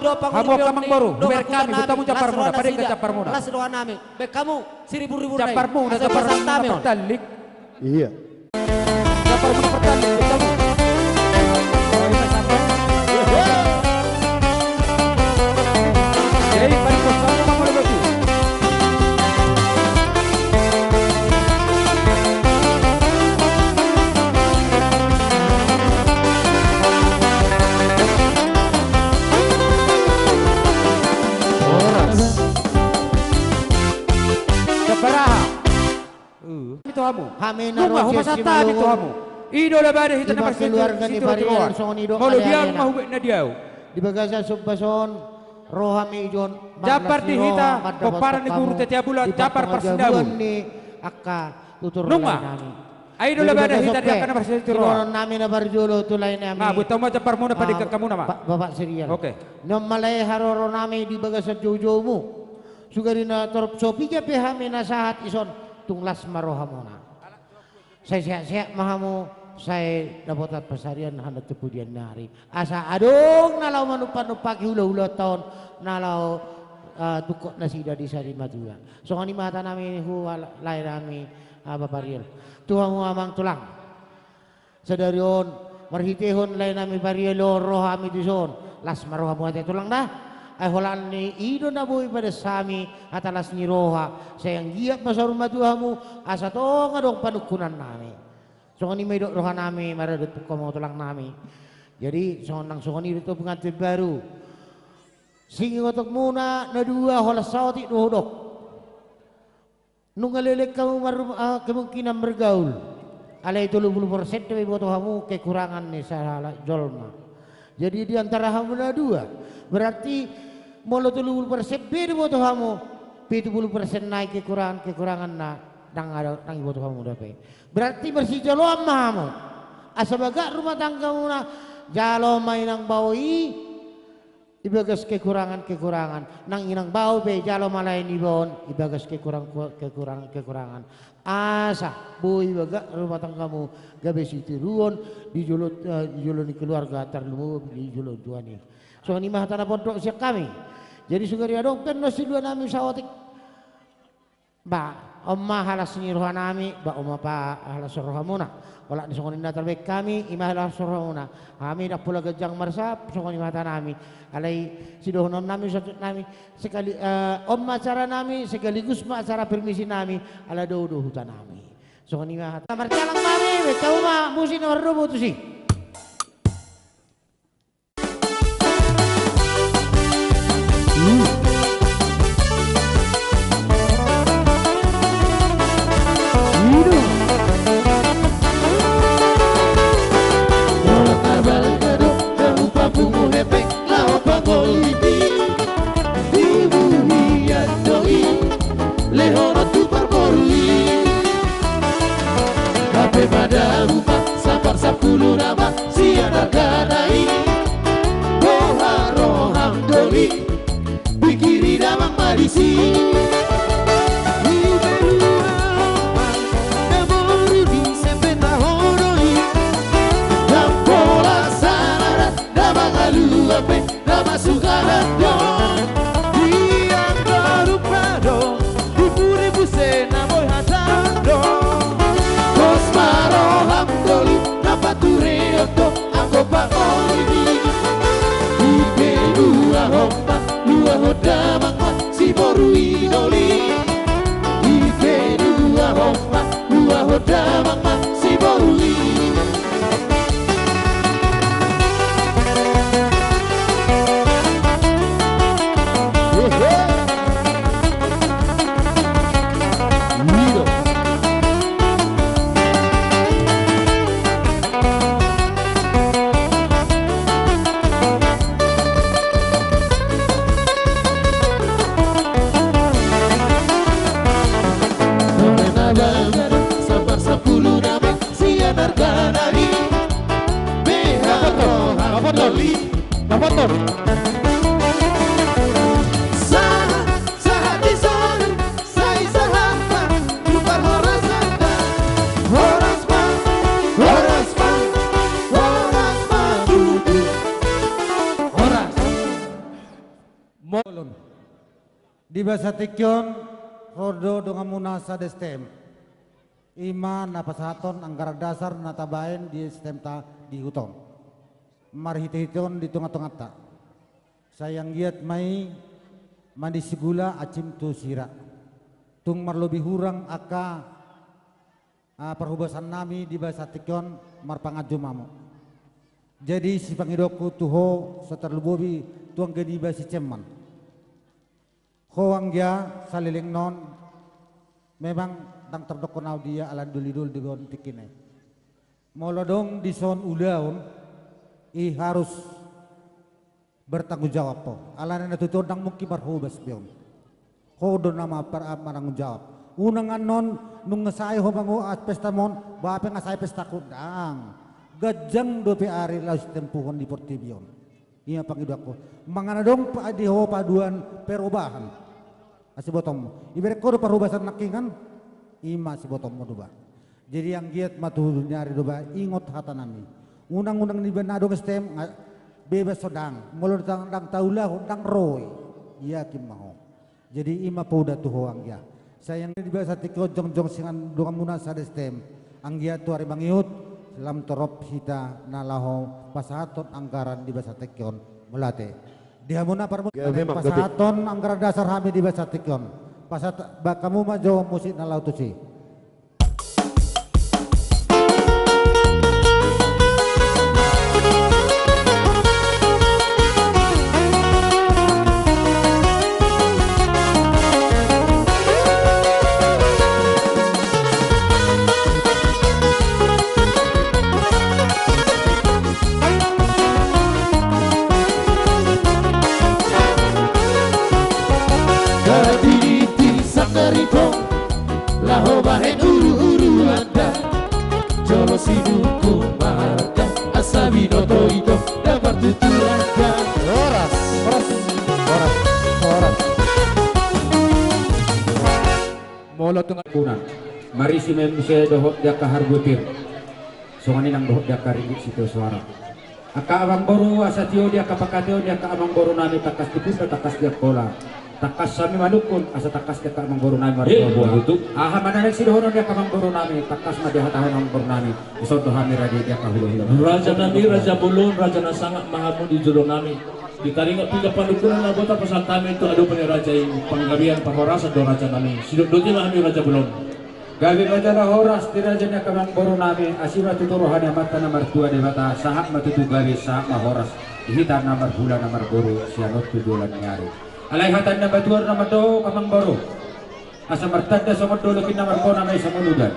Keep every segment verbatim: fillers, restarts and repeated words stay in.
Hamu angka amangboru, hubereng hami, huta hamu jambar muna, padenggan jambar muna. Las roha nami, baen hamu siribur-ribur nai. Jambar muna, jambar muna pertalik. Iya. Jambar muna pertalik, jambar muna. Jadi, paling kosong, jambar muna. Horas. Jambar aha? Hami tu hamu. Hami na ro sian Simalungun. Nunga hupasahat hami tu hamu. I do labada hita na marsianjuan, keluarga ni Parial, songon i do. Molo di au ma hubek na di au. Di bagasan sombas on, ro hami ijon. Jambar di hita, pomparan ni Guru Tetea Bulan, jambar parsindabu. Angka tutur nami. Nunga. Ai do labada hita di angka na marsianjuan. Sidohonon nami na parjolo tu lae nami. Nga, buat hamu ma jambar muna, padenggan hamu ma. Bapak Sirial. Oke. Nunga male haroro nami di bagasan joujoumu. Sugari na torop so piga pe hami na sahat dison, tung las ma rohamuna. Sai sehat-sehat ma hamu, sai dapotan pansarian handa tu pudian ni ari. Asa adong na laho manumpak-numpaki hula-hula taon, na laho, eh, tungkot nasida di sari matua. Songon i ma hata nami hu lae nami, eh, Bapak Rial. Tu hamu amang tulang. Sadari on, marhitehon lae nami Parial on ro hami dison, las ma rohamu ate tulang da. Ai holan ni i do na boi padas hami hata las ni roha, sai anggiat ma saur matua hamu, asa tong adong panungkunan nami. Songon i ma didok roha nami, marhite tu hamu tulang nami. Jadi, songon nang songon i do tu pengantin baru. Singingotonmuna na dua holan saotik do hudok. Nunga leleng hamu mar-, ah, kemungkinan margaul. Alai tolu pulu persen do iboto hamu kekurangan ni sahalak jolma. Jadi di antara hamu na dua, berarti molo tolu pulu persen be diboto hamu, pitu pulu persen nai kekurangan-kekurangan na ndang ada, ndang iboto hamu dope. Berarti marsijaloan ma hamu. Asa bagak rumah tanggamuna, jalo ma inang bao i, ibagas kekurangan-kekurangan. Nang inang bao pe jalo ma lae niba on ibagas kekurang-, kekurangan-kekurangan. Asa boi bagak rumah tanggamu gabe sitiruon di jolo, eh, di jolo ni keluarga, tarlumobi di jolo ni Tuhan i. Songon i ma hata na pondok sian hami. Jadi sugari adong pe annon silua nami saotik. Ba, on ma halas ni roha nami, ba, on ma pa halas rohamuna. Olat ni songon i na tarbaen hami, i ma halas rohamuna. Hami ndang pola ganjang marsahap, songon i ma hata nami. Alai sidohonon nami, sotut nami, sekali, eh, on ma acara nami, sekaligus ma acara permisi nami, ala dao do huta nami. Songon i ma hata. Marjalang ma hami, baen hamu ma musik na mardomu tusi. Lehon on tu parboru i. Hape ma dabu ma sampar sampulu nama sian argana i. Boha roham doli, pikiri damang ma disi. Ibe dua na boru ni sempeta hodo i. Ndang pola sala da, damang alua pe. Na masukanan do, di angka rupa do, di puri buse na boi hata do. Pos ma roham doli, na patureon do anggo pangoli. Ibe dua homa, dua honda mangka si boru i doli. Di bagasan tingki on, ro do donganmuna sada STM. I ma na pasahathon anggaran dasar na tabaen di STM-ta di huta on. Marhitehite on di tongatonganta. Sai anggiat ma i, mandi sigula, acim tu sira. Tung marlobi hurang angka ah, parhobasannami di bagasan tingki on, marpanganju ma hamu. Jadi sipangidoanku tu ho, so tarlumobi tu anggiat i bagasan si Ceman. Ho anggia saleleng non, memang ndang tardokkon au dia ala ni dolidoli di baon tingkina i. Molo adong dison ulaon, i harus bertanggung jawab ho. Alana na tutu on ndang mungkin marhobas be on. Ho do na ma-, par-, martanggung jawab. Unang annon nunga sae ho mangoa pesta mon, ba pe nga sae pesta ho, ndang. Ganjang dope ari laho sitempuhon di portibi on. I ma pangidoanku. Manang adong pa di ho paduan perubahan. Asi botom. Iberek ho do parhobasan nangkingan. I ma asi botom do ba. Jadi anggiat ma tu hulu ni ari do ba, ingot hatanami. Unang-unang niba na adong STM, nga-, bebas ho ndang. Molo ndang, ndang taulahon, ndang ro i. Yakin ma ho. Jadi i ma poda tu ho anggia. Sai anggiat di bagasan tingki on jongjong sian donganmuna sada STM. Anggiat tu ari mangihut, lam torop hita na laho pasahathon anggaran di bagasan tingki on. Mauliate. Di hamuna parmu-, pasahathon anggaran dasar hami di bagasan tingki on. Pasahat, bahen hamu ma jo musik na laho tusi. Garat tiritir sanggar ito, laho bahen uru-uru anda. Jolo sidungkung marga, asa binoto ito, dapat tutu anda. Horas, horas, horas, horas. Molo tu ngapuna, marisi ma i muse dohot di angka harbue pir. Songon i nang dohot di angka ringgit sitio soara. Angka amangboru, asa tio di angka pangkataion ni angka amangboru nami, tangkas di pundak, tangkas di angkola. Tangkas hami manungkun, asa tangkas di angka amangboru nami marboa-boa. Aha ma na naeng sidohonon ni angka amangboru nami, tangkas ma dihatahon amangboru nami. Dison do hami rade di angka hulahula. Raja nami, raja bolon, raja na sangap ma hamu di jolo nami. Di taringot pinggan panungkunan na boi tapasahat hami tu adopan ni raja i, panggabean parhorasan do raja nami. Sidok doti ma hami raja bolon. Gabe ma jala horas di raja ni angka amangboru nami, asi ma tutu roha ni Amanta na martua Debata, sahat ma tutu gabe, sahat ma horas, di hita na marhula na marboru, sian on tu joloan ni ari. Alai hata ni na matua do na mandok amangboru. Asa martanda songon dolok i na marpona ma i songon udan.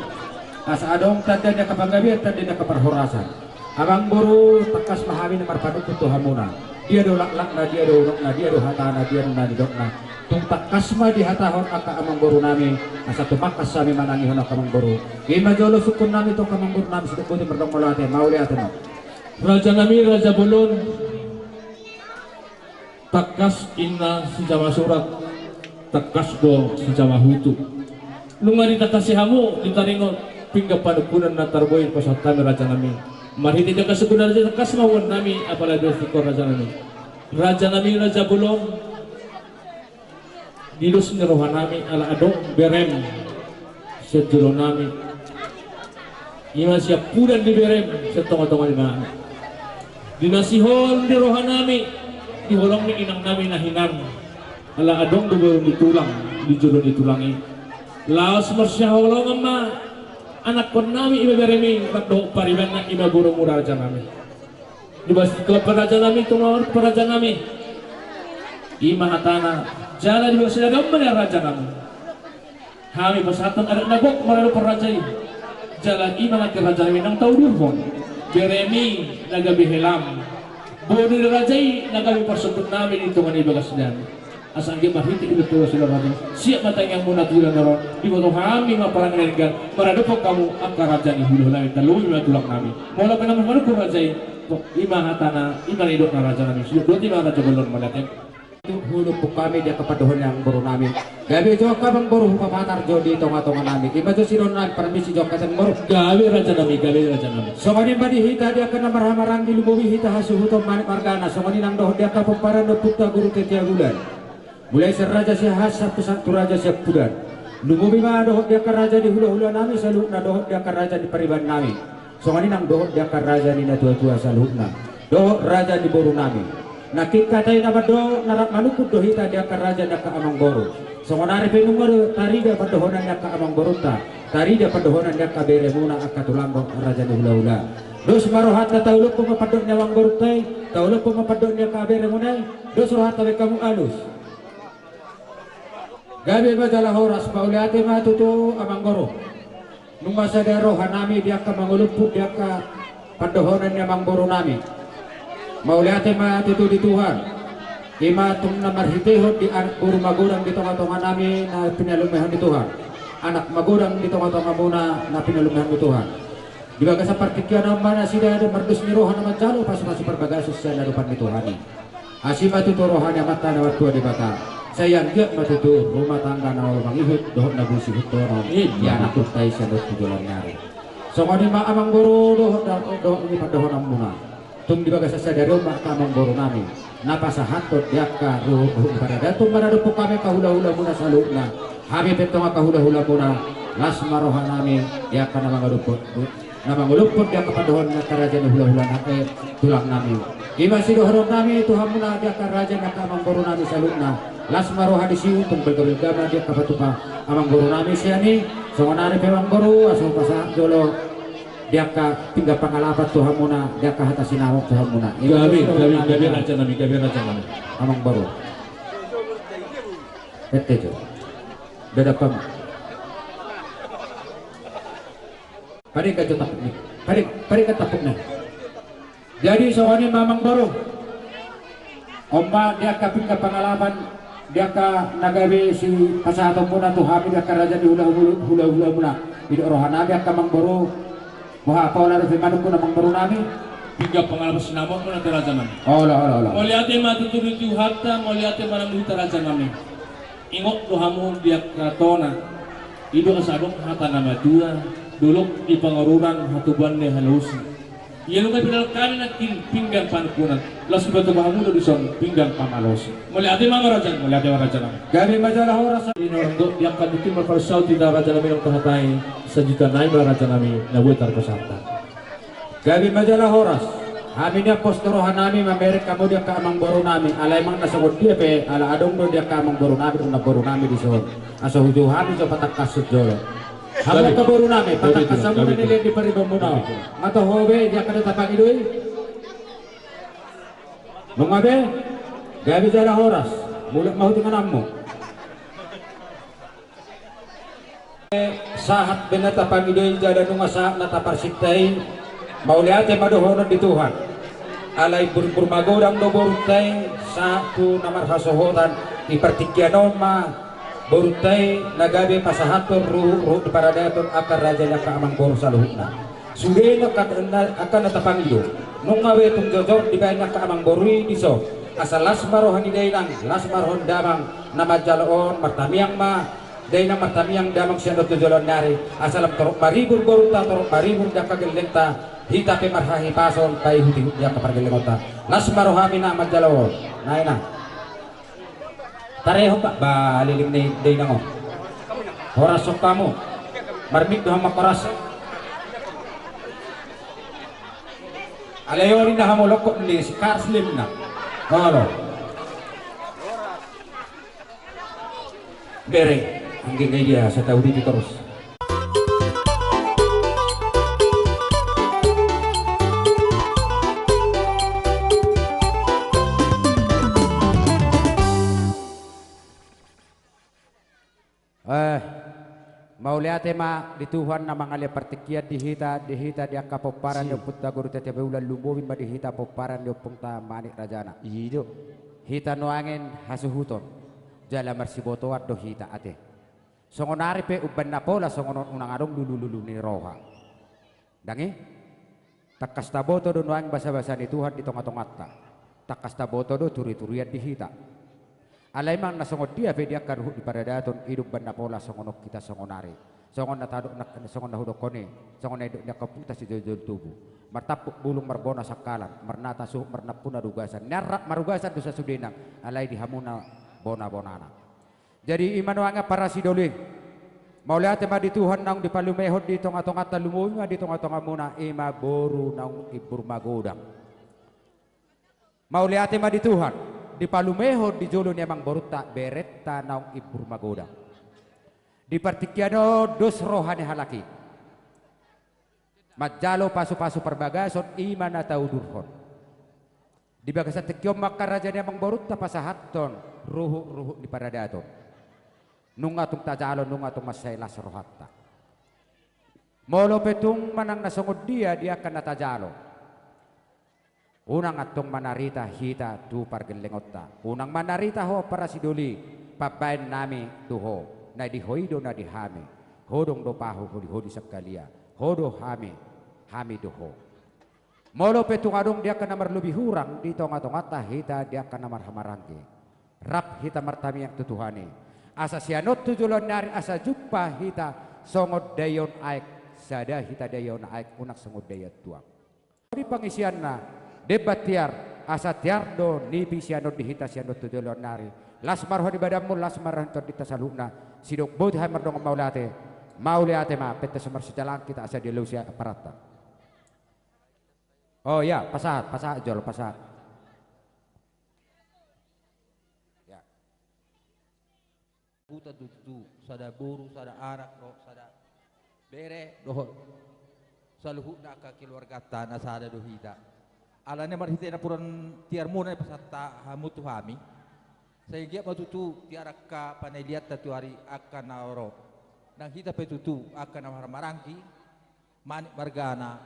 Asa adong tanda ni angka panggabean, tanda ni angka parhorasan. Amangboru, tangkas ma hami na marpanungkun tu hamuna. Dia do laklakna, dia do unokna, dia do hatana, dia do na nidokna. Tung tangkas ma dihatahon angka amangboru nami, asa tumangkas hami manangihon angka amangboru. I ma jolo sungkun nami tu angka amangboru nami, sidok boti mardongan mauliate, mauliate ma. Raja nami, raja bolon. Tangkas inna sijama surat, tangkas do sijama hutu. Nunga ditangkasi hamu di taringot pinggan panungkunan na tarboi pasahat hami raja nami. Marhite di angka sungkun raja, tangkas ma huan nami apala di tingki on raja nami. Raja nami, raja bolon, di dos ni roha nami ala adong berem sian jolo nami. I ma siampudan ni berem sian tonga-tonga ni roha nami. Di na sihol di roha nami, di holong ni inang nami na hinan. Ala adong do boru ni tulang di jolo ni tulang i. Laos marsihaholongan ma anakkon nami, i ma berem i, dohot paribanna, i ma borumu raja nami. Di bagasan tingki on pe raja nami, tu ma on pe raja nami. I ma hatana, jala di bagasan tingki on ma raja nami. Hami pasahathon adat na gok maradophon raja i. Jala i ma nangkin raja nami nang taudurhon. Berem i na gabe helam. Boru ni raja i na gabe parsonduk nami di tonga ni bagas nami. Asa anggiat marhite iba tu raja nami. Siap ma tangiangmuna tu joloan on. Diboto hami ma parange na denggan. Maradophon hamu angka raja ni hulahula nami, tarlumobi ma tulang nami. Molo pe na marpanungkun raja i. I ma hatana, i ma nidokna raja nami. Sidok boti ma raja bolon, mauliate. Tu hulumpung hami di angka pandohan ni amangboru nami. Gabe jo angka amangboru hupapatar jo di tonga-tonga nami. I ma jo sidohonon nami, parmisi jo angka amangboru. Gabe raja nami, gabe raja nami. Songon i ma di hita di angka na marhahamaranggi, lumobi hita hasuhuton Manik margana. Songon i nang dohot di angka pomparan ni ompunta Guru Tetiabulan. Mulai sian raja Siahaan sampe sahat tu raja Siampudan. Lumobi ma dohot di angka raja ni hulahulanami saluhutna dohot di angka raja ni paribanami. Songon i nang dohot di angka raja ni natuatua saluhutna. Dohot raja ni borunami. Nangkin hata i na mandok na rap manungkun do hita di angka raja ni angka amangboru. Songonari pe nunga do tarida pandohonan ni angka amangborunta. Tarida pandohonan ni angka beremuna angka tulang dohot raja ni hulahula. Dos ma rohanta taulahon ma pandok ni amangborunta i. Taulahon ma pandok ni angka beremuna i. Dos rohanta bahen hamu alus. Gabe ma jala horas, mauliate ma tutu amangboru. Nunga sada rohanami di angka mangoluput di angka pandohonan ni amangborunami. Mauliate ma tutu di Tuhan. I ma tung na marhitehon di anak boru magodang di tongatonganami na pinalumehon ni Tuhan. Anak magodang di tongatongamuna na pinalumehon ni Tuhan. Di bagasan partingkian on ma nasida do mardos ni roha na manjalo pasupasu parbagason sian adopan ni Tuhan i. Asi ma tutu roha ni Amanta na martua Debata. Sai anggiat ma tutu rumah tangga na olo mangihut dohot na boi sihuthon i di anakkonta i sian on tu joloan ni ari. Songon i ma amangboru dohot da-, dohot ni pandohonanmuna. Tung di bagasan sadari on ma angka amangborunami na pasahathon di angka ruhut-ruhut ni paradaton maradophon hami angka hulahulamuna saluhutna. Hami pe tong angka hulahulamuna, las ma rohanami di angka na mangoluput, na mangoluput di angka pandohan ni angka raja ni hulahula na, eh, tulangnami. I ma sidohononnami tu hamuna di angka raja ni angka amangborunami saluhutna. Las ma roha disi tung balgabelga ma di angka patupa amangborunami sian i. Songonari pe amangboru, asa hupasahat jolo di angka pinggan pangalapan tu hamuna di angka hata sinamot tu hamuna. I ma sidohononnami. Gabe, gabe, gabe rajanami, gabe rajanami. Amangboru. Ente jo. Beda pam. Parik aja tapuk ni. Parik, parik aja tapuk ni. Jadi songon i ma amangboru. On ma di angka pinggan pangalapan di angka na gabe sipasahatonmuna tu hami di angka raja ni hula-, hula-, hulahulamuna. Didok rohanami angka amangboru. Boha pola dope manungkun amangborunami. Pinggan pangalapan sinamotmuna tu rajanami. Olo, olo, olo. Mauliate ma tutu di Tuhanta, mauliate ma nang di hita rajanami. Ingot do hamu di angka tona. I do asa adong hata na matua, dolok di pangoruran hatubuan ni halosi. Ia nunga pinalak hami nangkin pinggan panungkunan, laos hupasahat hamu do dison pinggan pamalosi. Mauliate ma rajanami, mauliate ma rajanami. Gabe ma jala horas. Di na ro di angka tingki marparsaut hita rajanami nang tu hata i, sajuta nai ma rajanami na boi tarpasahat. Gabe ma jala horas. Hami nian pos do rohanami mamereng hamu di angka amangborunami, alai manang na songon dia pe ala adong do di angka amangborunami dohot namborunami dison. Asa hujou hami jo patangkashon jolo. Hamu angka borunami, patangkas hamu na nilehon di paribanmuna on. Nga toho be di angka na tapangido i. Nunga be. Gabe jala horas. Mulak ma huti ngananmu. Sahat be na tapangido i jala nunga sahat na taparsinta i. Mauliate ma dohonon di Tuhan. Alai burbur magodang do borunta i sahat tu na marhasohotan. Di partingkian on ma borunta i na gabe pasahathon ruhut-ruhut di paradaton angka raja ni angka amangboru saluhutna. Sude na angka na, angka na tapangido. Nunga be tung jojor dibaen angka amangboru i dison. Asa las ma roha ni dainang, las ma roha ni damang na manjalo on, martamiang ma dainang, martamiang damang sian on tu joloan ni ari. Asa lam torop maribur borunta, torop maribur di angka gellengta. Hita pe marhahipason baen hutihut di angka pargellengonta. Las ma rohami na manjalo on. Nai na. Tarehon ba, ba leleng ni dainang on. Horas on hamu. Marmik do hamu manghoras. Alai on ninna hamu longkot ni si Kars lim na. Olo. Bere, angge ngai dia, saya tahu di torus. Eh, mauliate ma di Tuhan na mangalean partingkian di hita, di hita di angka pomparan ni ompunta Guru Tete Beula, lumobi ma di hita pomparan ni ompungta Manik Rajana. I do. Hita nuaeng hasuhuton, jala marsibotoan do hita ate. Songon ari pe umbahen na pola songon on unang adong lulululu ni roha. Ndang i? Tangkas taboto do nuaeng basabasa ni Tuhan di tongatonganta. Tangkas taboto do turiturian di hita. Alai manang na songon dia pe di angka ruhut di paradaton i do umbahen na pola songon on hita songon ari. Songon na tadok na, songon na hudokkon i, songon na nidok ni angka ompunta sijolojolo tubu. Martampuk bulung marbona sangkalan, marnata suhut marnampuna di ugasan. Nian rap marugasan do sasudena, alai di hamuna bona-bonana. Jadi ima nuaeng parasidoli. Mauliate ma di Tuhan naung dipalumehon di tonga-tonganta, lumobi ma di tonga-tongamuna ima boru naung imbur magodang. Mauliate ma di Tuhan, dipalumehon di jolo ni amang borunta berenta naung imbur magodang. Di partingkian on dos roha ni halak i manjalo pasu-pasu parbagason ima na taudurhon. Di bagasan tingki on ma angka raja ni amang borunta pasahathon ruhut-ruhut ni paradaton. Nunga tung tajalo, nunga tung mansai las rohanta. Molo pe tung manang na songon dia di angka na tajalo, unang antong manarita hita tu pargellengonta. Unang manarita ho parasidoli, pambahen nami tu ho. Na di ho i do na di hami. Ho do umbahen ho, ho di, ho di sangkalia. Ho do hami, hami do ho. Molo pe tung adong di angka na marlobi hurang di tonga-tonganta hita di angka na marhahamaranggi, rap hita martamiang tu Tuhan i. Asa sian on tu joloan ni ari asa jumpa hita songon daion aek, sada hita daion aek, unang songon daion tuak. Di pangisianna, demban tiar, asa tiar do nipi sian on di hita sian on tu joloan ni ari. Las ma roha ni badanmu, las ma roha ni tondinta saluhutna. Sidok boti hami mardongan mauliate. Mauliate ma, pentas marsijalang hita asa dialusi aparatta. Oh ya, pasahat, pasahat jolo, pasahat. Ya. Huta tutu, sada boru, sada anak, dohot sada bere, dohot saluhutna angka keluarganta na sada do hita. Alani marhite napuran tiarmuna na dipasahat hamu tu hami. Sai anggiat ma tutu tiar angka panalihonta tu ari angka na ro. Nang hita pe tutu angka na marhahamaranggi, Manik margana,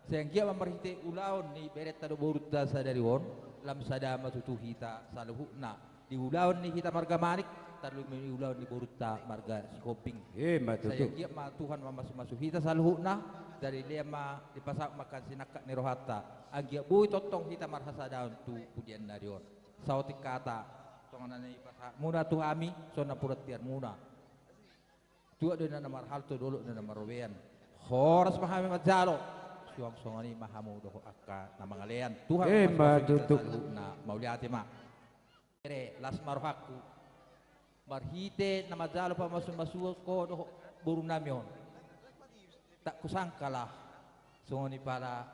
sai anggiat ma marhite ulaon ni berenta dohot borunta sadari on, lam sada ma tutu hita saluhutna. Di ulaon ni hita marga Manik, tarlumobi di ulaon ni borunta marga Sihombing. Ima tutu. Sai anggiat ma Tuhan mamasumasu hita saluhutna, jadi lea ma dipasaut ma angka sinangkap ni rohanta. Anggiat boi tongtong hita marhasadaon tu pudian ni ari on. Saotik hata, songon na nipasahatmuna tu hami, songon napuran tiarmuna. Tuat do inna na marhalto, dolok do inna na marrobean. Horas ma hami manjalo. Suang songon i ma hamu dohot angka na mangalean. Tuhan, ima tutu, mamasumasu hita saluhutna. Mauliate ma. Bere, las ma rohangku. Marhite na manjalo pamasumasuon ho dohot boru nami on. Tak kusangka lah. Songon i pala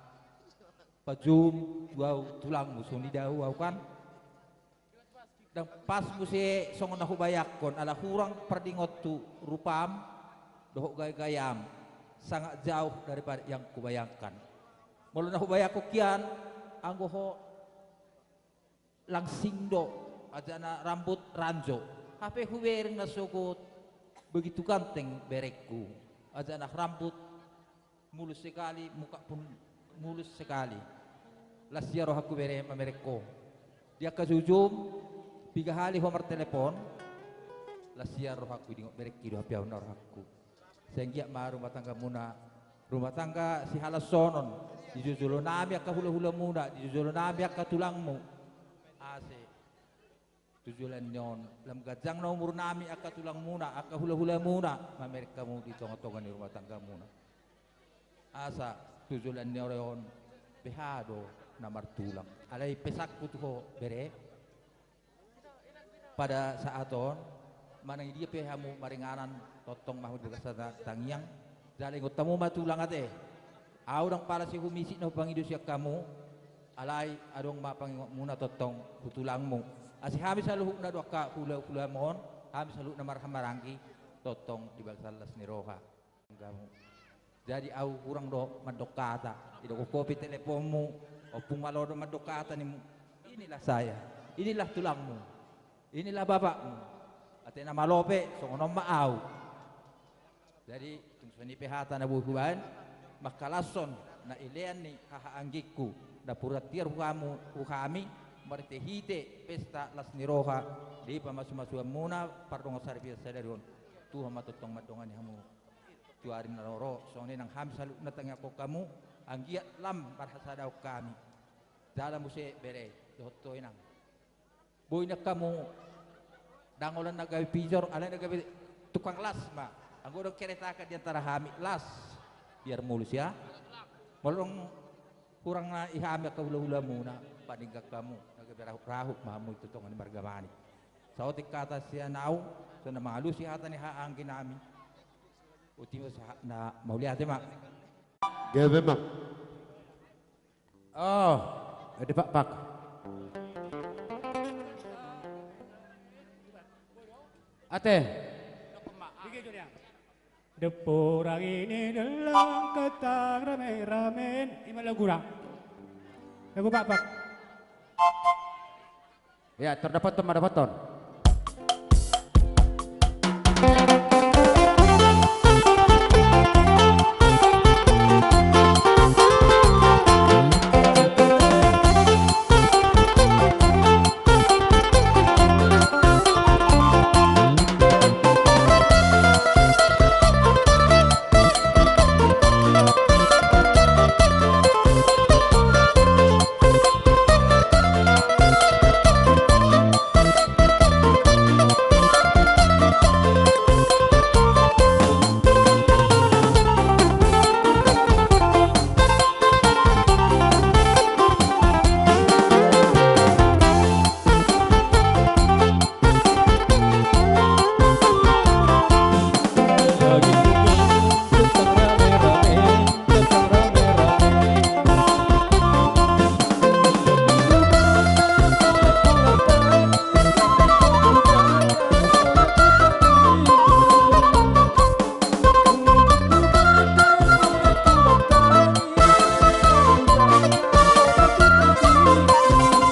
pajoum tu au tulangmu, songon i do au kan. Ndang pas muse songon na hubayangkon, ala hurang pardingot tu rupam dohot gayagayam, sangat jauh daripada yang kubayangkan. Molo na hubayangkon kian, anggo ho langsing do, ajana rambut ranjau. Hape hubereng na sogot begitu ganteng berengku, ajana rambut mulus sekali, muka pun mulus sekali. Las ia rohangku bere mamereng ho. Di angka jujum, piga hali ho martelepon, las ia rohangku, dingot berengki do hape au na rohangku. Sai anggiat ma rumah tanggamuna, rumah tangga sihalashonon, di jojolo nami angka hulahulamuna, di jojolo nami angka tulangmu. Ase. Tu joloan ni on, lam ganjang na umur nami angka tulangmuna, angka hulahulamuna, mamereng hamu di tongatonga ni rumah tanggamuna. Asa, tu joloan ni ari on, beha do na martulang. Alai pesanku tu ho, bere. Pada saat on, manang di dia pe hamu maringanan, tongtong ma hamu di bagasan tangiang, jala ingot hamu ma tulang ate. Au ndang pala sai humisik na hupangido sian hamu, alai adong ma pangingot muna tongtong tu tulangmu. Asa hami saluhutna do angka hulahulam on, hami saluhutna marhahamaranggi, tongtong di bagasan las ni roha. Jadi au hurang do mandok hata, didokkon ho pe teleponmu, ompung malo do mandok hata ninmu. Inilah saya, inilah tulangmu, inilah bapakmu. Ate na malo pe, songon on ma au. Jadi, tung songon i pe hata na boi hubaen, mangkalashon na ilean ni hahaanggingku, napuran tiar tu hamu, tu hami, marhitehite pesta las ni roha, di pamasumasuonmuna, pardongan saripeon sadari on. Tuhan ma tongtong mandongani hamu. Tu ari na ro, songon i nang hami saluhutna tangiangkon hamu, anggiat lam marhasadaon hami. Jala muse bere, dohot ho inang. Boi nang hamu, ndang holan na gabe pijor, alai na gabe tukang las ma. Anggo adong keretakan di antara hami, las. Biar mulus ya. Molo adong hurang na i hami angka hulahulamuna, pandenggan hamu, na gabe rahut-rahut ma hamu tu tonga ni marga Manik. Saotik hata sian au, so na mangalusi hata ni haha anggi nami. Uti ma sahat na mauliate ma. Gabe ma. Oh, ede pakpak. Ate. Depurang ini delangkatang rame-ramen. Ima laguna. Lagu pakpak. Ya, terdapat teman, dapat ton.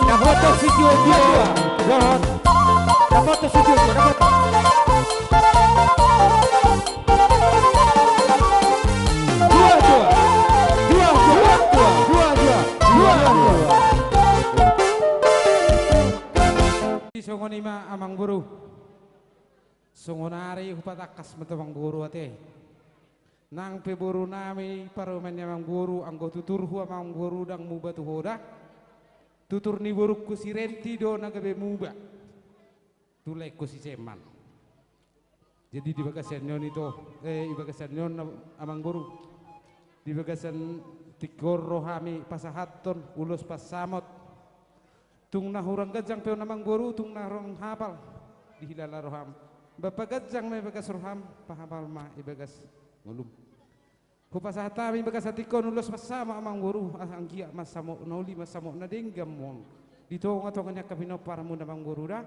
Dapoton si Jojo. Dapoton si Jojo, dapoton. Dua, dua. Dua, dua. Dua, dua. Dua, dua. Songon i ma, Amangboru. Songon ari hupatangkas ma tu Amangboru ate. Nang pe borunami parumaen ni Amangboru, anggo tuturhu Amangboru ndang muba tu ho da. Tutur ni borungku si Renti do na gabe muba tu laengku si Seman. Jadi di bagasan ni on ito, eh, di bagasan ni on, Amangboru, di bagasan tingki on ro hami pasahathon ulos pansamot. Tung na hurang ganjang pe on, Amangboru, tung na hurang hapal dihilala roham. Ba paganjang ma ibagas roham, pahapal ma ibagas ngolum. Hupasahat hami bagasan tingki on ulos pansamot, Amangboru, asa anggiat mansamot na uli, mansamot na denggan ma on di tonga-tonga ni angka pinomparmuna, Amangboru, da.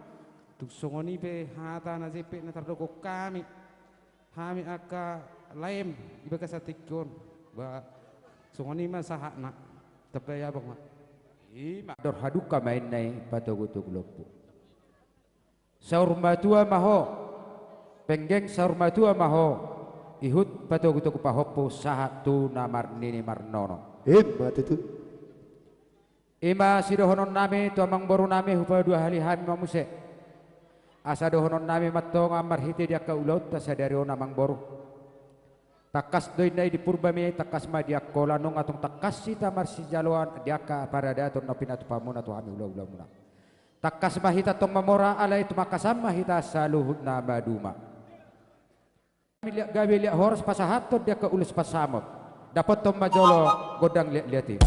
Tung songon i pe hata na jempek na tardok hami, hami angka laem di bagasan tingki on. Ba songon i ma sahatna. Tambai abang ma. I ma. Dor hadungka ma inna i patogu-togu lombu. Saur matua ma ho, penggeng saur matua ma ho, ihut patogu-togu pahompu sahat tu na marnini marnono. I ma tutu. I ma sidohononnami tu Amangborunami, hupaduahali hami ma muse. Asa dohononnami ma antong marhite di angka ulaonta sadari on, Amangboru. Tangkas do inna i di purba, tangkas ma di angkola, nunga tung tangkas hita marsijaloan di angka paradaton na pinatupamuna tu hami hula-hulamuna. Tangkas ma hita antong mamora, alai tumangkasan ma hita saluhutna maduma. Gabe liat horas pasahathon di angka ulos pansamot. Dapothon ma jolo gondang liat-liat i.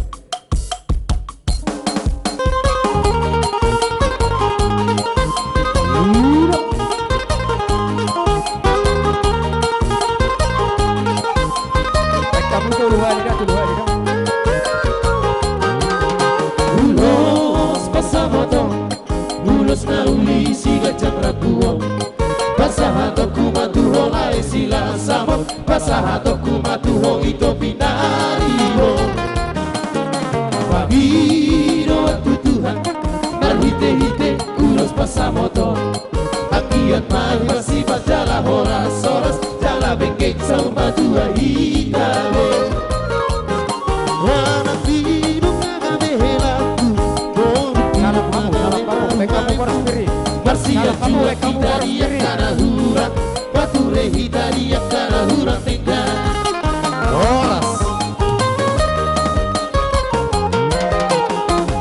Ulos pansamot on, ulos na uli siganjang rambu on. Pasahatonku ma tu ho lae Silasamot, pasahatonku ma tu ho ito pinaribot. Pangidoan tu Tuhan marhite-hite ulos pansamot on. Anggiat ma hurang sipat jala horas-horas, jala benggeng saur matua hita be. Anak di nunga gabe helangku, boru di nunga gabe helangku. Marsiajuak hita di angka na hurang, pature hita di angka na hurang denggan. Horas.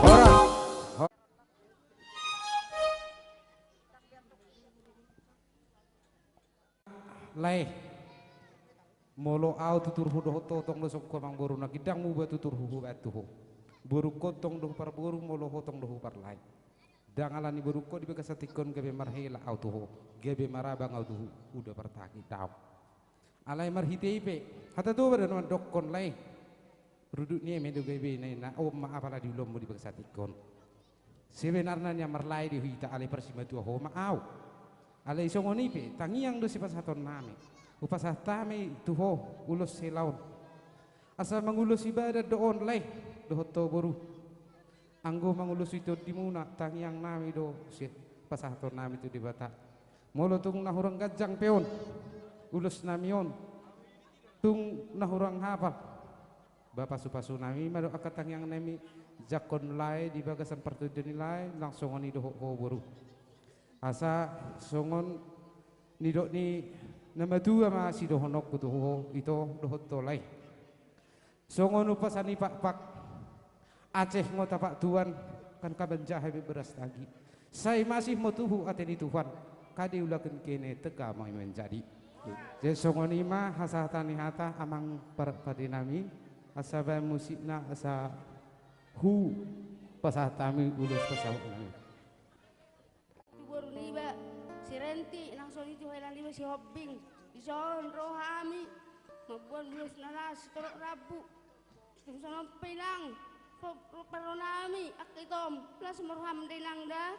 Horas. Lae, molo au tuturhu dohot ho, tong do songon Amangboru, na gindang muba tuturhu hubaen tu ho. Borungkon tong do huparboru, molo ho tong do huparlae. Ndang ala ni borungkon di bagasan tingki on gabe marhela au tu ho, gabe marabang au tu ho, uda partahi daong. Alai marhite i pe, hata Toba do na mandokkon lae. Rudut ni eme do gabe na, na on ma apala di ulaonmu di bagasan tingki on. Sebenarna nian marlae do hita, alai parsimatua ho ma au. Alai songon i pe, tangiang do sipasahatonnami. Hupasahat hami tu ho ulos hela on. Asa mangulosi badan do on lae, dohot ho boru. Anggo mangulosi tondimuna, tangiangnami do sipasahatonnami tu Debata. Molo tung na hurang ganjang pe on ulosnami on, tung na hurang hapal, ba pasupasunami ma do angka tangiangnami, jangkon lae di bagasan partondion ni lae, nang songon i dohot ho boru. Asa songon nidok ni na matua ma sidohononku tu ho ito dohot ho lae. Songon umpasa ni pakpak, Aceh ngo tapak tuan, kan kabanjahe be beras tagi. Sai masih mo tuhu ate ni Tuhan, kade ulaken kene tega ma i manjadi. Jadi songon i ma hasahatan ni hata amang parpadenami, asa baen musikna asa hupasahat hami ulos pasahatnami. Tu boru niba si Renti, nang songon i tu hela niba si Hombing. Dison ro hami mamboan ulos na las sitorop rambu. Tung songon pe inang, parro nami angka itom, las ma roham da inang da.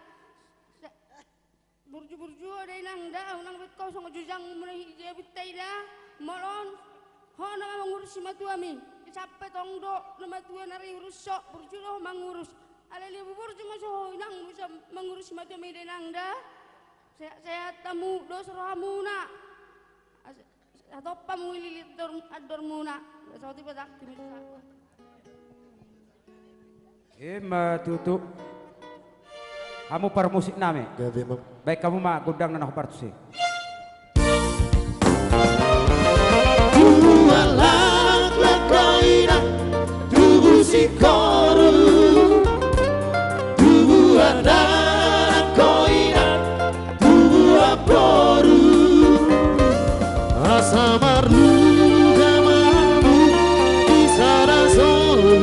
Burju-burju da inang da, unang bet ho songon jujang muna hijabinta i da. Molo on ho nama mangurus simatuami. Sampe tong do na matua na riurus ho, burju do ho mangurus. Alai lebih burju ma so ho inang bisa mangurus simatuami da inang da. Sehat-sehat hamu, dos rohamuna. Asa, asa tompa mangulili andor, andormuna. Asa oti patang timusa. Ima tutu. Hamu parmusiknami. Gabe ma. Baen hamu ma gondang na hombar tusi. Tubu halak langkoinan, tubu singkoru, tubu anak koinan, tubu amporu. Asa marluga ma hamu di sada solu,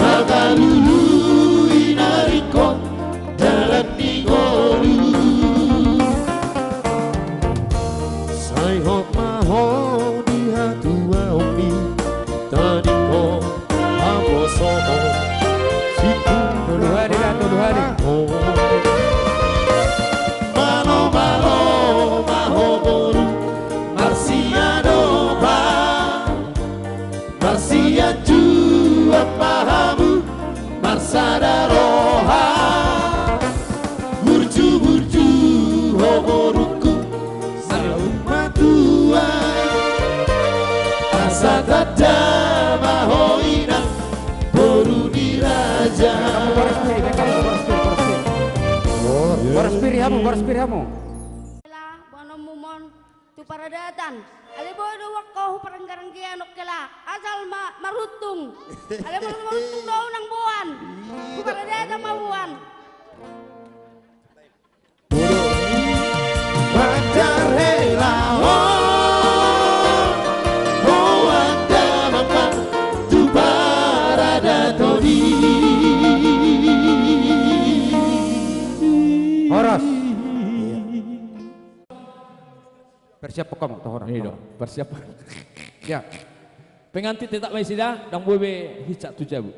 margalului na ringkot dalan ni ngolu. Sai hot ma ho di hatuaonmi, tadingkon haposohon. Sipung tolu hali, tolu hali. Malo-malo ma ho boru, marsiadopan, marsianjuan ma hamu, marsada roha. Burju-burju ho borungku, saur matua, asa tanda ma ho inang, boru ni raja. Boras pir, boras pir, boras pir. Boras pir hamu, boras pir hamu. Lah, boanonmu mon tu paradatan. Alai boi do uang ho hu paranggaranggean on hela. Asal ma maruntung. Alai molo maruntung do unang boan. Tu paradatan ma boan. Boru ni Banjar hela on, boan damang ma tu paradaton i. Horas. Persiap pokokmu, tohor. Ini dong, persiap. Ya. Pengantin tetap ma i sida, ndang boi be hinsat tu jabu.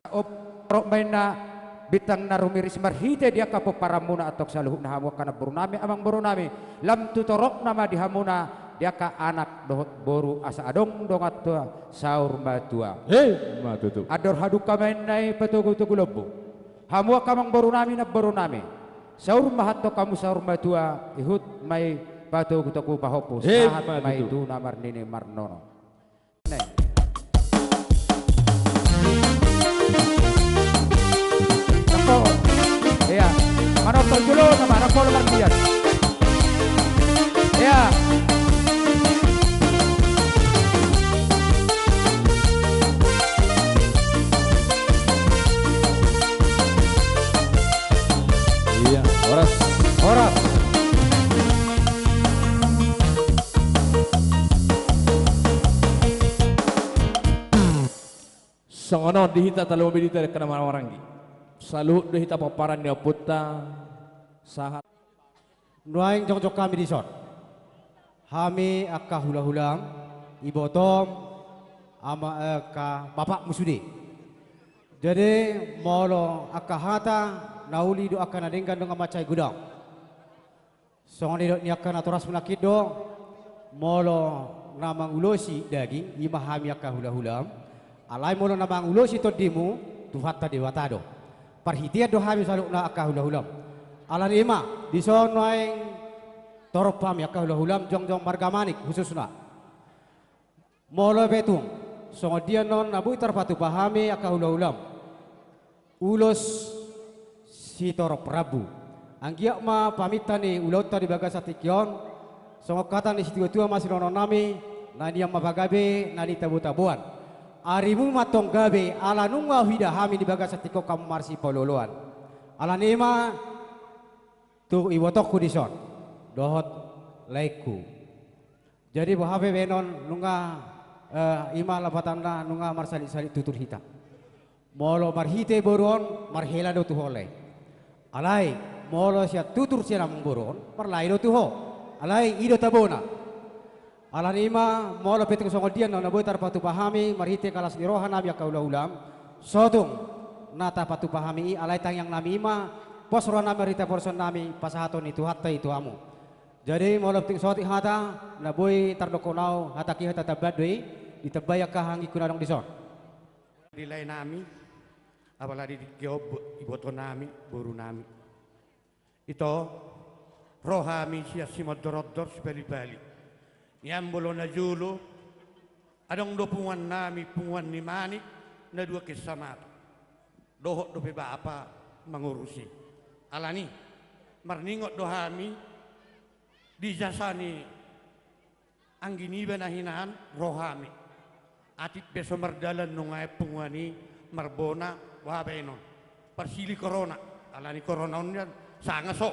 Op, torop ma inna bintang na rumiris marhite di angka pomparanmuna antong saluhutna hamu angka namborunami, amangborunami. Lam tu torop nama di hamuna di angka anak dohot boru asa adong dongantua saur matua. Hei, ma tutu. Andor hadungka ma inna i patogutogu lombu. Hamu angka amangborunami, namborunami. Saur ma antong hamu saur matua, ihut ma i patogutogu pahompu, sahat ma i tu na marnini marnono. Iya. Manopol jolo nama, manopol mardian. Iya. Iya, horas. Horas. Songon on di hita talu mambidi tadi kena maranggi. Saluhut do hita pomparan ni ompunta sahat. Nuaeng jongjong hami dison, hami angka hulahulam, ibotom, ama, eh, angka bapakmu sude. Jadi molo angka hata na uli do angka na denggan do nga mansai godang. Songon nidok ni angka natorasmu nangkin do, molo na mangulosi daging, i ma hami angka hulahulam, alai molo na mangulosi tondimu, Tuhanta Debata do. Parhitean do hami saluhutna angka hulahulam. Alani i ma, dison nuaeng torop hami angka hulahulam, jongjong marga Manik khususna. Molo pe tung songon dia annon na boi tarpatupa hami angka hulahulam, ulos sitorop rambu. Anggiat ma paminta ni ulaonta di bagasan tingki on, songon hata ni situatua ma sidohononnami, na nian ma pagabe na nitabotaboan. Arimu ma antong gabe, ala nunga huida hami di bagasan tingki on hamu marsipaolooloan. Alani i ma, tu ibotongku dison dohot laengku. Jadi boha pe baenon nunga, eh, i ma lapatanna nunga marsalit-salit tutur hita. Molo marhite boru on, marhela do tu ho lae. Alai molo sian tutur sian amangboru on, marlae do tu ho. Alai i do tabona. Alani i ma, molo pe tung songon dia annon na boi tarpatupa hami marhite angka las ni rohanami angka hulahulam, so tung na tapatupa hami i, alai tangiangnami i ma, pos rohanami marhite haporseaonnami, pasahaton ni Tuhanta i tu hamu. Jadi molo pe tung saotik hata na boi tardokhon ahu, hatangki hata tambahan do i, ditambai angka anggingku na adong dison. Di laenami, apalagi di tingki on, ibotonami, borunami. Ito, ro hami sian Simondor-ondor, Sipalipali. Nian molo na jolo, adong do punguannami, punguan ni Manik, na dua Kecamatan. Dohot dope bapa mangurusi. Alani, marningot do hami, di jasa ni anggi niba na hinan ro hami. Atik pe so mardalan nunga i punguan i marbona, boha baenon. Parsili korona, alani korona on nian sanga so.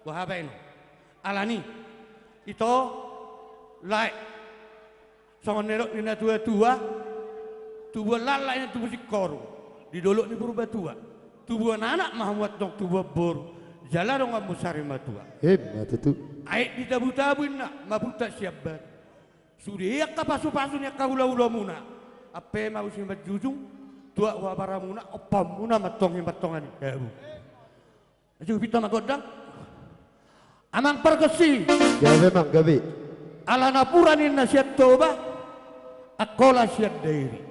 Boha baenon. Alani, ito, lae. Songon nidok ni natuatua, tubuan laklak nian tubu singkoru di dolok ni Purbatua. Tubuan anak ma hamu antong tubuan boru, jala donganmu sari matua. Emma tutu. Aek di tabutabu inna, mapuntak sian batu. Sude angka pasupasu ni angka hulahulamuna. Ampe ma usi manjujung, tuak huaparamuna, ompamuna ma antong i martonga ni jabu. Asa hupinta ma gondang. Amang pargonsi. Gabe, amang, gabe. Ala napuran inna sian Toba, Angkola sian Dairi.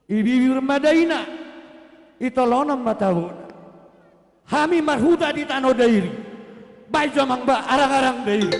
Ibibir ma daina, itolonan ma tabona. Hami marhuta di tano Dairi. Baen jo, amang, ba arangarang Dairi.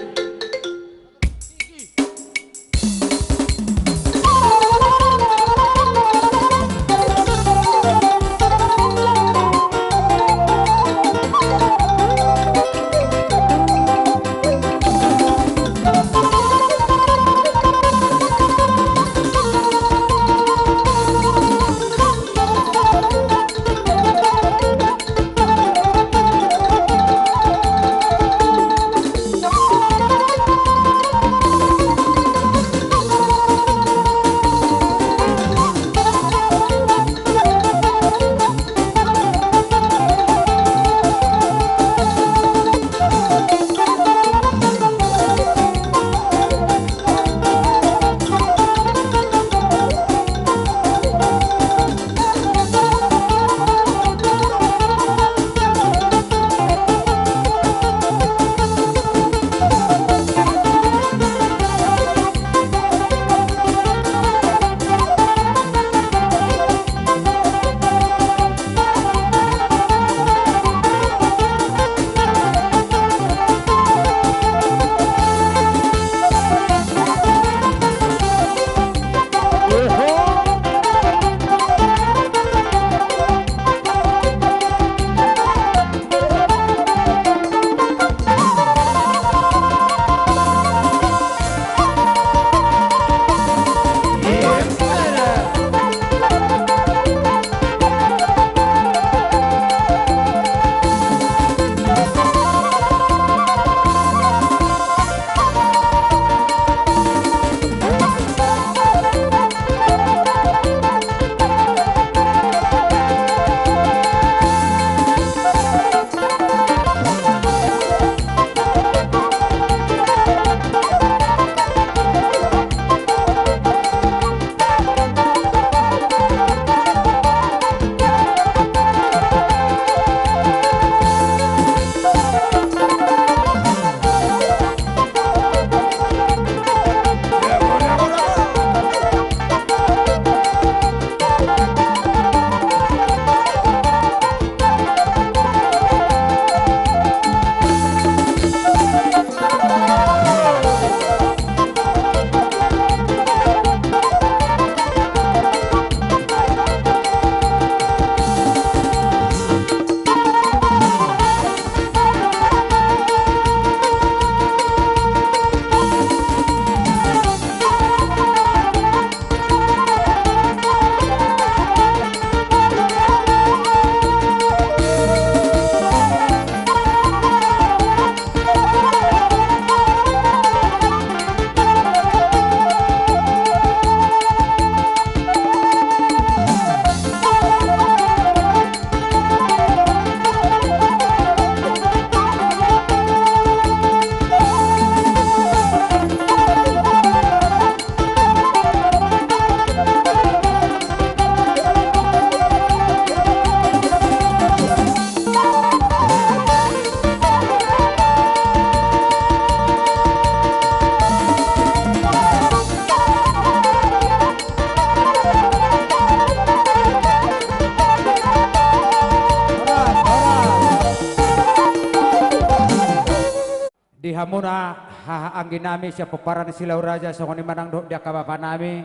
Muna haha anggi nami sian pomparan Silau Raja, songon i ma nang dohot di angka bapa nami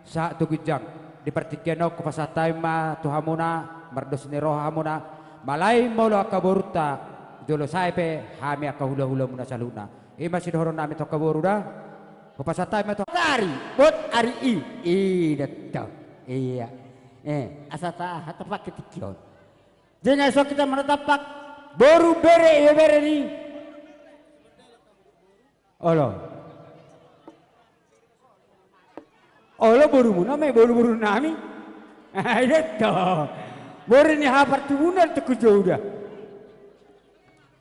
sahat tu ginjang. Di partingkian on hupasahat hami ma tu hamuna, mardos ni roha hamuna, malai molo angka borunta, jolo sae pe hami angka hulahulamuna saluhutna. I ma sidohonon nami tu angka boru da. Hupasahat hami ma tu ari, buat ari i. I da tong. Ia. Eh, asa taha tapakke tingki on. Jala songon i hita manatampak boru, bere, ibebere ni. Olo. Olo, borumuna ma i, boruboru nami. Ai da tong. Boru ni haha partubuan tu hujou da.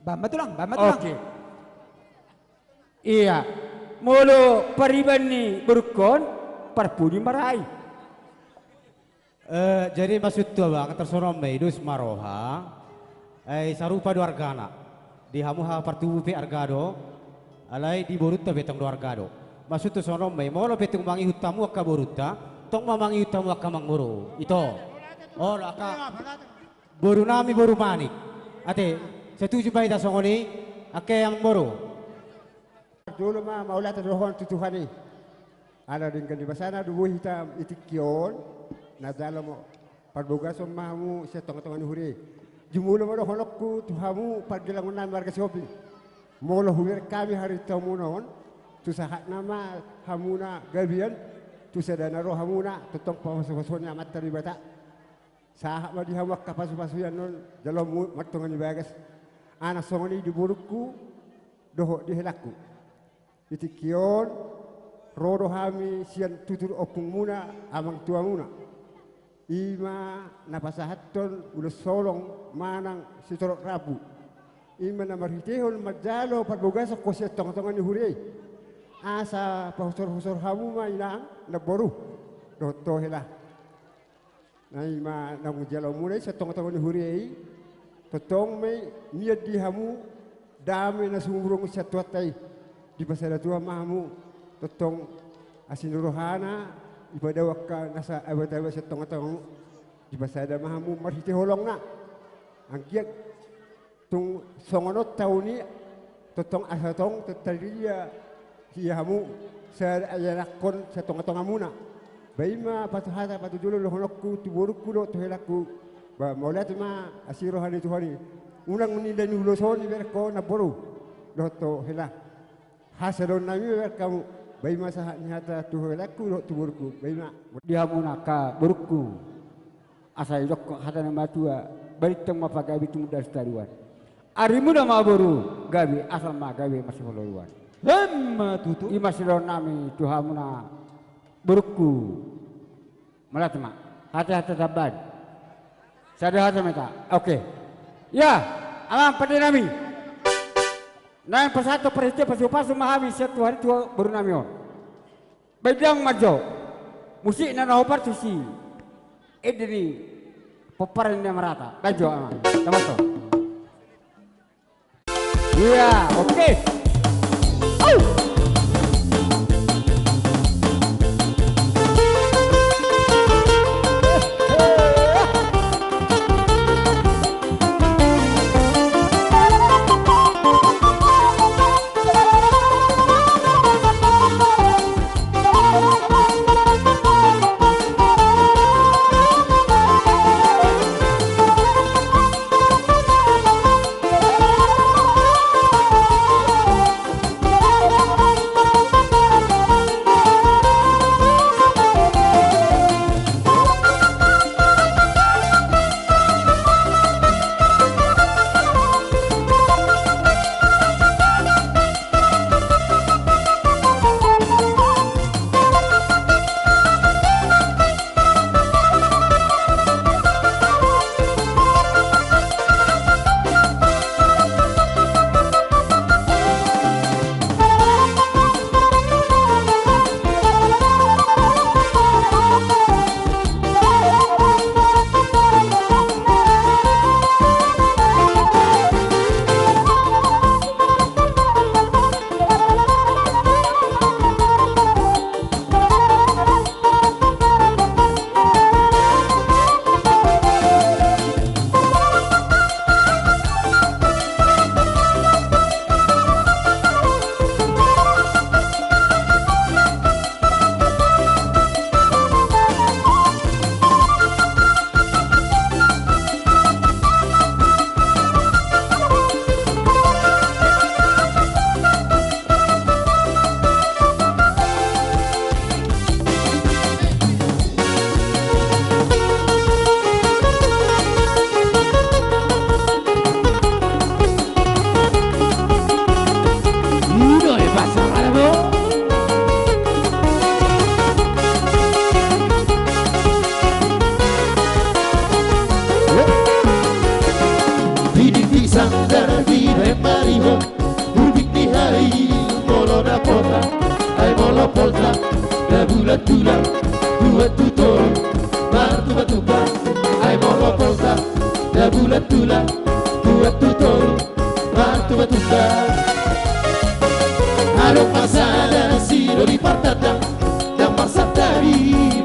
Bam ma tulang, bam ma tulang. Oke. Ia. Molo pariban ni borungkon, parpudi ma ra i. Eh, jadi maksudhu abang, tarsongon on ma i, dos ma roha. Ai sarupa do argana. Di hamu haha partubu pe arga do. Alai di borunta pe tong do arga do. Maksudhu songon on ma i, molo pe tung mangihut hamu angka borunta, tong ma mangihut hamu angka amangboru. Ito. Olo, angka boru nami boru Manik. Ate, setuju ma hita songon i, angka amangboru. Jolo ma mauliate do dohonon tu Tuhan i. Ala denggan ni basana do boi hita i tingki on, na jalo ma parbogason ma hamu sian tongatonga ni huria i. Jumolo ma dohononku tu hamu pargellengon nami marga Sihombing. Molo hubereng hami harinta muna on, tu sahatna ma hamuna gabe an, tu sadana rohamuna, tongtong pasupasu ni Amanta Debata. Sahat ma di hamu angka pasupasu i annon, jaloonmu martonga ni bagas. Ala songon i di borungku dohot di helangku. Di tingki on, ro do hami sian tutur ompungmuna, amangtuamuna. I ma na pasahathon ulos holong manang sitorop rambu. I ma na marhitehon manjalo parbogason ho sian tongatonga ni huria i. Asa pahusorhusor hamu ma inang, namboru, dohot ho hela. Na i ma naung jaloonmuna i sian tongatonga ni huria i, tongtong ma i mian di hamu dame na sumurung sian Tuhanta i. Dipasada Tuhan ma hamu, tongtong asi ni rohana, dipadao angka nasa abataba sian tongatongamu. Dipasada ma hamu marhite holongna. Anggiat tung songon on taon i, tongtong asa tong tarida ia hamu, sai ianakhon sian tongatongamuna. Ba i ma patu hata, patu jolo dohononku tu borungku dohot tu helangku. Ba mauliate ma asi roha ni Tuhan i. Unang ninda ni ulos on ibereng ho namboru dohot ho hela. Hasadahon nami ma ibereng hamu. Ba i ma sahat ni hata tu helangku dohot tu borungku. Ba i ma. Di hamuna angka borungku. Asa didok hata ni natuatua, balintang ma pagabe, tumundalhon hataluan. Arimuna ma boru gabe, asal ma gabe marsipoloan. Emma tutu. I ma sidohonon nami tu hamuna borungku. Mauliate ma. Hata-hata tambahan. Sada hata ma hita. Oke. Ia, amang pande nami. Naeng pasahathon parhite pasupasu ma hami sian Tuhan i tu boru nami on. Baen damang ma jo. Musikna na hombar tusi ende ni pomparan ni Amarata. Baen jo, amang. Tama jo. Ia, oke. Au! Pasada sidoli partanda, ndang marsantabi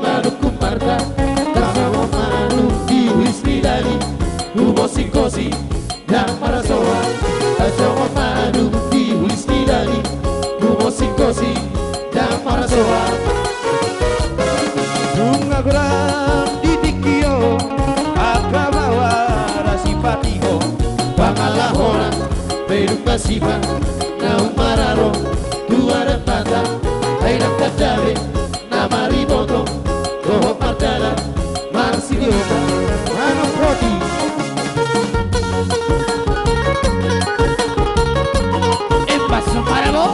manungkun marta. Tarsongon manuk di hulis ni dali, humosingkosi ndang marsoa. Tarsongon manuk di hulis ni dali, humosingkosi ndang marsoa. Nunga godang di tingki on angka baoa na sipatihon pangalahona, pe nunga sipa naung maralo tu adat Batak. Ai ndang tanda be na mariboto dohot mardalan marsidiomba. Manuk roti. Embas so marabo.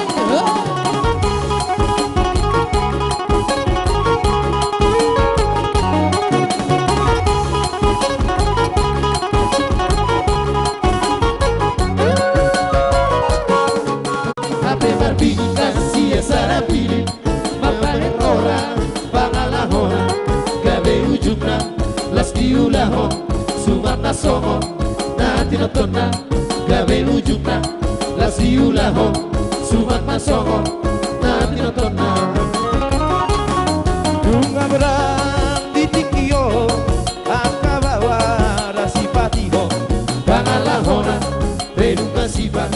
Hape marbingkas sian sada pilin, mambahen roha pangalahona, gabe ujungna las diulahon suman na songon na tinotonna, gabe ujungna las diulahon suman na songon na tinotonna. Nunga godang di tingki on angka baoa na sipatihon pangalahona, pe nunga sipa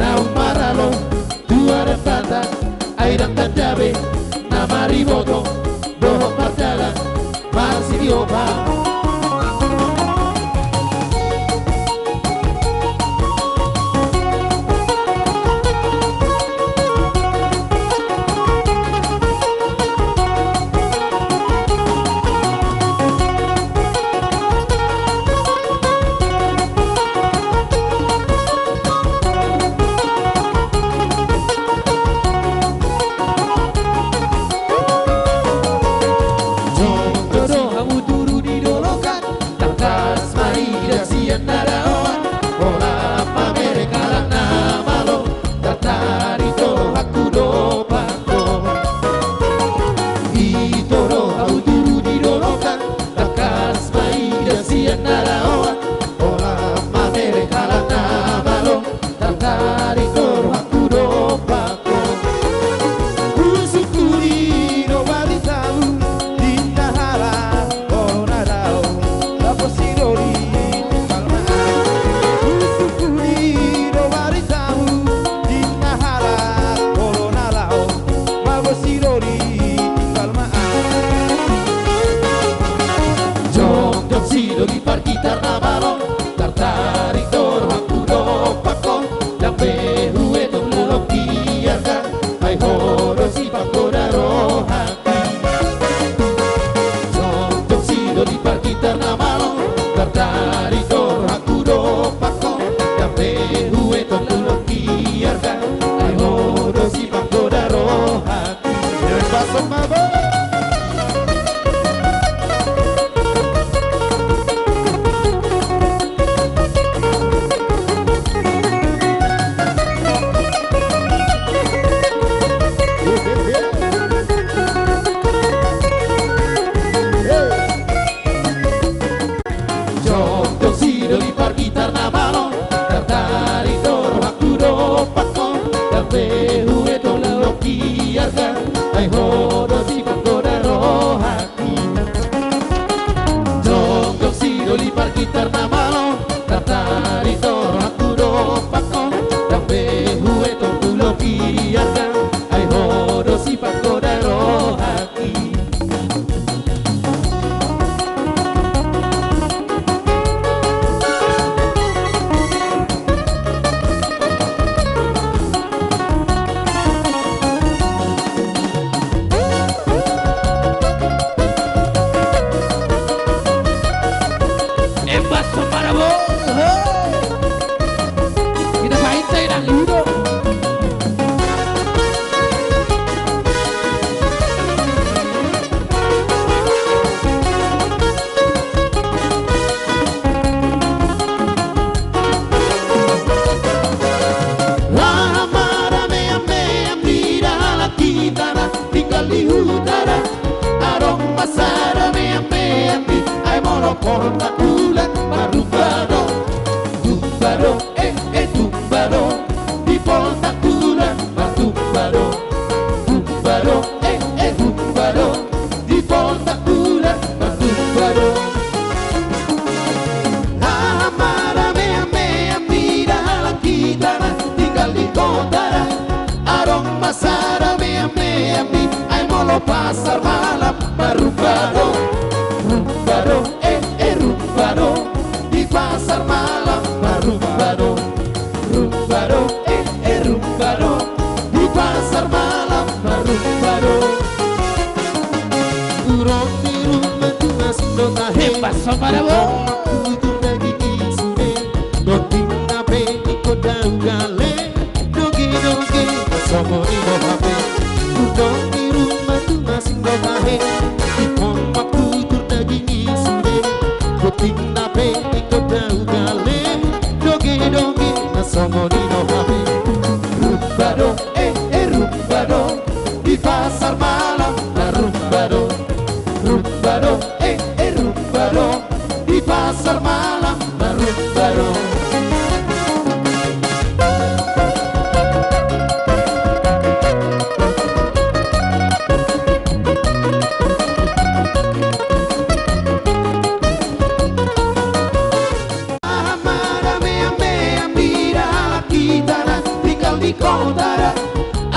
naung maralo tu adat Batak. Ai ndang tanda be na mariboto dohot mardalan marsidiomba. Jongjo do hamu tudu di dolok an, tangkas ma ida sian na daoan, holan mamere halak na malo, tartarik do rohangku dompak. Ito do hamu tudu di dolok an, tangkas ma ida sian na daoan, holan mamere halak na malo, tartarik do rohangku dompak. Husungkun i do baritamu, di na halak olo na dao, lapo sidoli timpal ma. Husungkun i do baritamu, di na halak olo na lao, mago sidoli timpal ma. Jongjong sidoli pargitar na malo, tartarik do rohangku dompak ho, ndang be huetong ulaon di arga, ai ho do sipanggoda rohangki. Jongjong sidoli pargitar na malo, tartarik do rohangku dompak ho, ndang be huetong ulaon di arga, ai ho do sipanggoda rohangki. Embas ma bo. Jongjong sidoli pargitar na malo, tartarik do rohangku dompak ho, ndang be huetong ulaon di arga, ai ho do sipanggoda rohangki. Jongjong sidoli pargitar na malo, tartarik do rohangku dompak ho, ndang be huetong ulaon di arga, ai ho do sipanggoda rohangki. Embas ma bo. Hei. Ina painta ina lido. Laho marameameam di dalan hita na tinggal di huta ra. Adong ma sada meameam i, ai molo Poltak Ular martumba do. Tumba do, eh, eh, tumba do. Di Poltak Ular martumba do. Sada meam-meam i, ai molo pasar malam, marrumba do, rumba do, eh, eh, rumba do. Di pasar malam, marrumba do, rumba do, eh, eh, rumba do. Di pasar malam, marrumba do. Ro di rumba tu masing do tahe. Hebat, sobat, abo. Tutur daging i sude. Boti na pe ingkon dao gale. Doge-doge na songon i do hape. Ro di rumba tu masing do tahe. Ingkon mambutur daging i sude. Boti na pe ingkon dao gale. Doge-doge na songon i do hape. Rumba do, eh, eh, rumba do. Di pasar malam, marrumba do. Rumba do, eh, eh, rumba do. Di pasar malam, marrumba do. Aha, marame-ame, ambira laki tana, tinggal di kota da.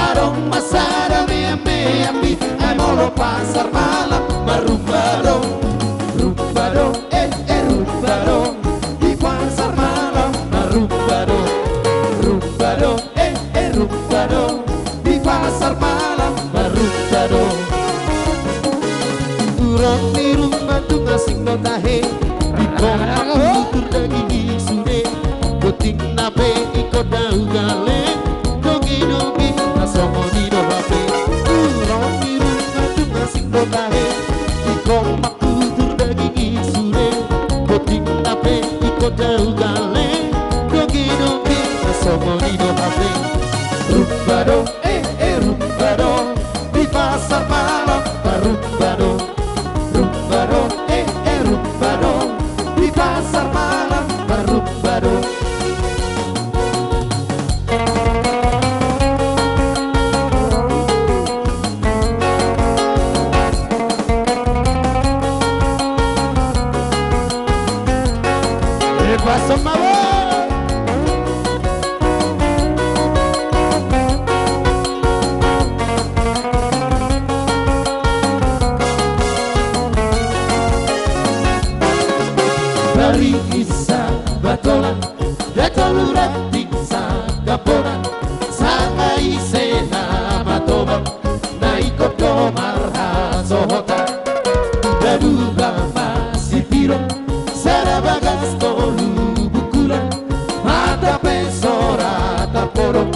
Adong ma sada meam-meam i, ai molo pasar malam, marrumba do, rumba do, eh, eh, rumba do. Di pasar malam, marrumba do, rumba do, eh, eh, rumba do. Di pasar malam, marrumba do. Ro di rumba tu masing do tahe. Ingkon mambutur daging i sude. Boti na pe ingkon dao gale. Doge-doge na songon i do hape. Ro di rumba tu masing do tahe. Ingkon mambutur daging i sude. Boti na pe ingkon dao gale. Doge-doge na songon i do hape. Rumba do, eh, eh, rumba do. Di pasar malam, marrumba do. Rumba do, eh, eh, rumba do. Di pasar malam, marrumba do. Eh, pasar malam. Bari isa batolan, datolu ranting sangkapona, sanga ise na matoba, na ingkon do marhasohotan. Dadua masipiro, sada bagas tolu bukulan, mata pe sora tarpodop,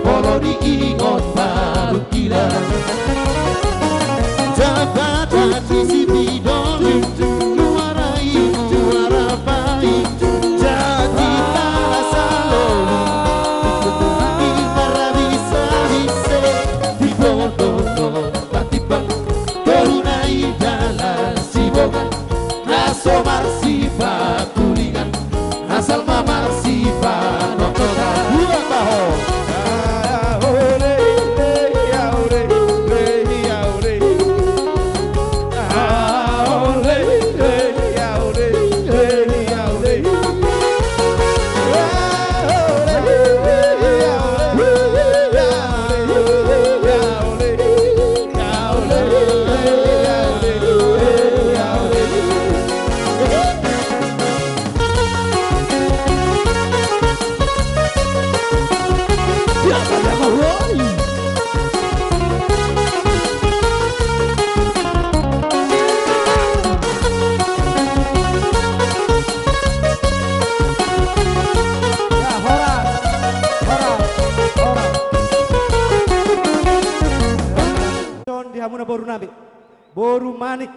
molo diingot balung kila. Jabatan di Sipidoli, muara i muara pai, jadi pala salolu. Di marabisa-bise, di bodo do patimbang, toruna i dalan siboga, na so marsipakulingan, asal ma marsipanondotan. Buat baho. Di hamuna boru nami. Boru Manik,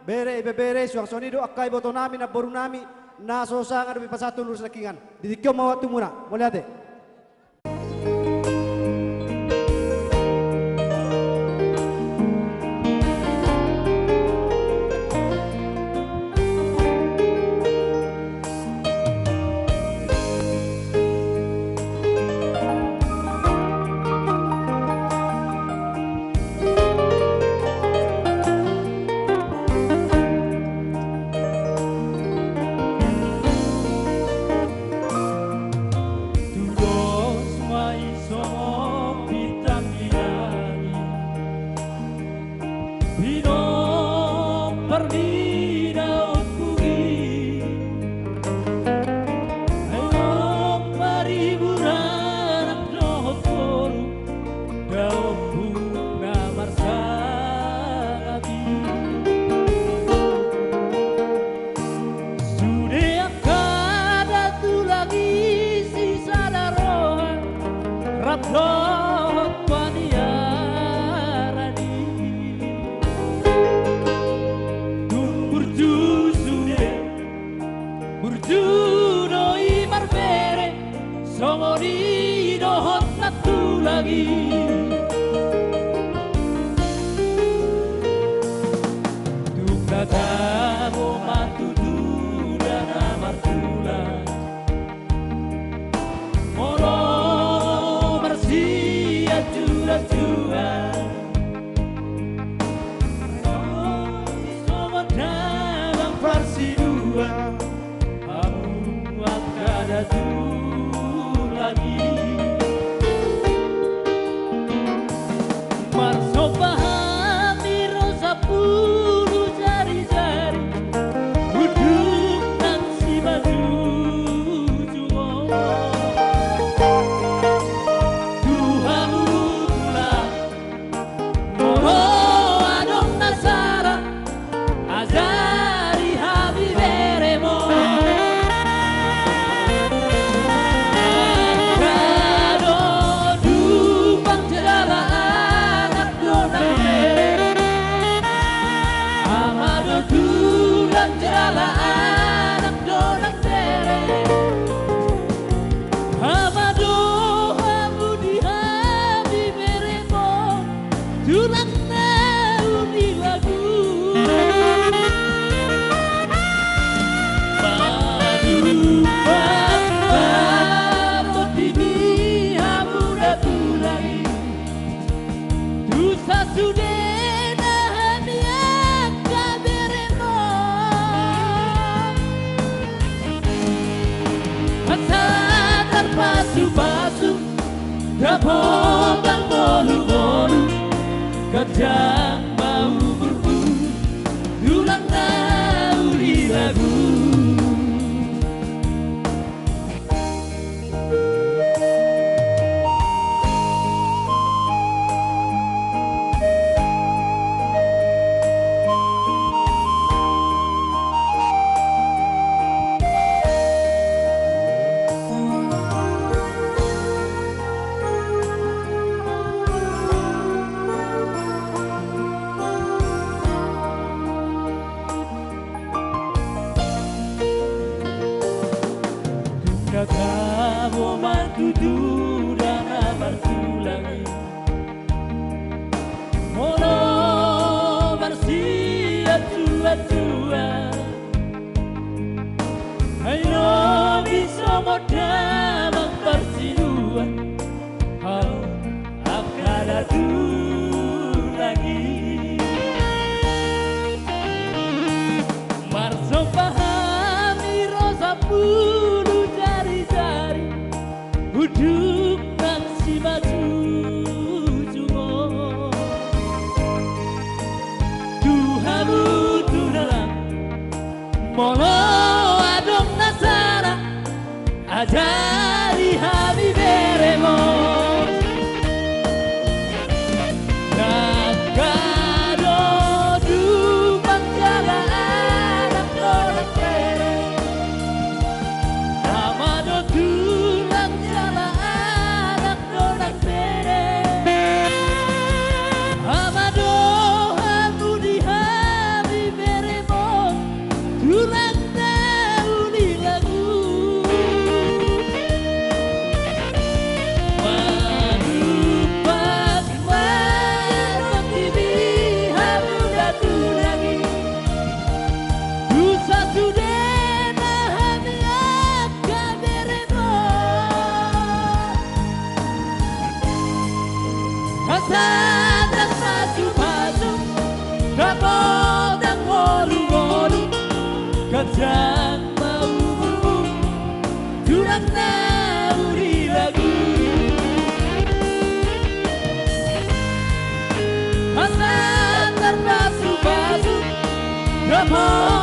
bere, ibebere, suang songon i do angka iboto nami, namboru nami, na so sanga dope pasahat tu lurus nangkiningan. Di tingki on ma waktumuna, mauliate. Tuhan, songon damang parsiduan, hamu angka datu langit. Marsomba hami ro sampulu jarijari, unduk nang simanjujung on. Tu hamu tulang, molo adong na sala, ajari hami beremon. Angka do tulang jala anak do nang bere. Ama do tulang jala anak do nang bere. Ama do hamu di hami beremon, tulang na uli lagu. Panumpang ma tondi ni hamu datu langit, tu sasudena hami angka beremon. Asa tarpasupasu, dapot mangolu-ngolu, ganjang ma umurmu, tulang na uli lagu. Dung tabo mantutu dana martulang i, molo marsianjuan-juan, ai lobi songon damang parsiduan, hamu angka datu langit. Marsomba hami ro sampulu jarijari, unduk nang simanjujung on. Tu hamu tulang, molo adong na sala, ajari hami beremon. Angka do tulang jala anak do nang bere. Ama do tulang jala anak do nang bere. Ama do hamu di hami beremon, tulang na uli lagu. Panumpang ma tondi ni hamu datu langit, tu sasudena hami angka beremon. Asa tarpasupasu, dapot mangolu-ngolu, ganjang ma umurmu, tulang na uli lagu. Asa tarpasupasu, dapot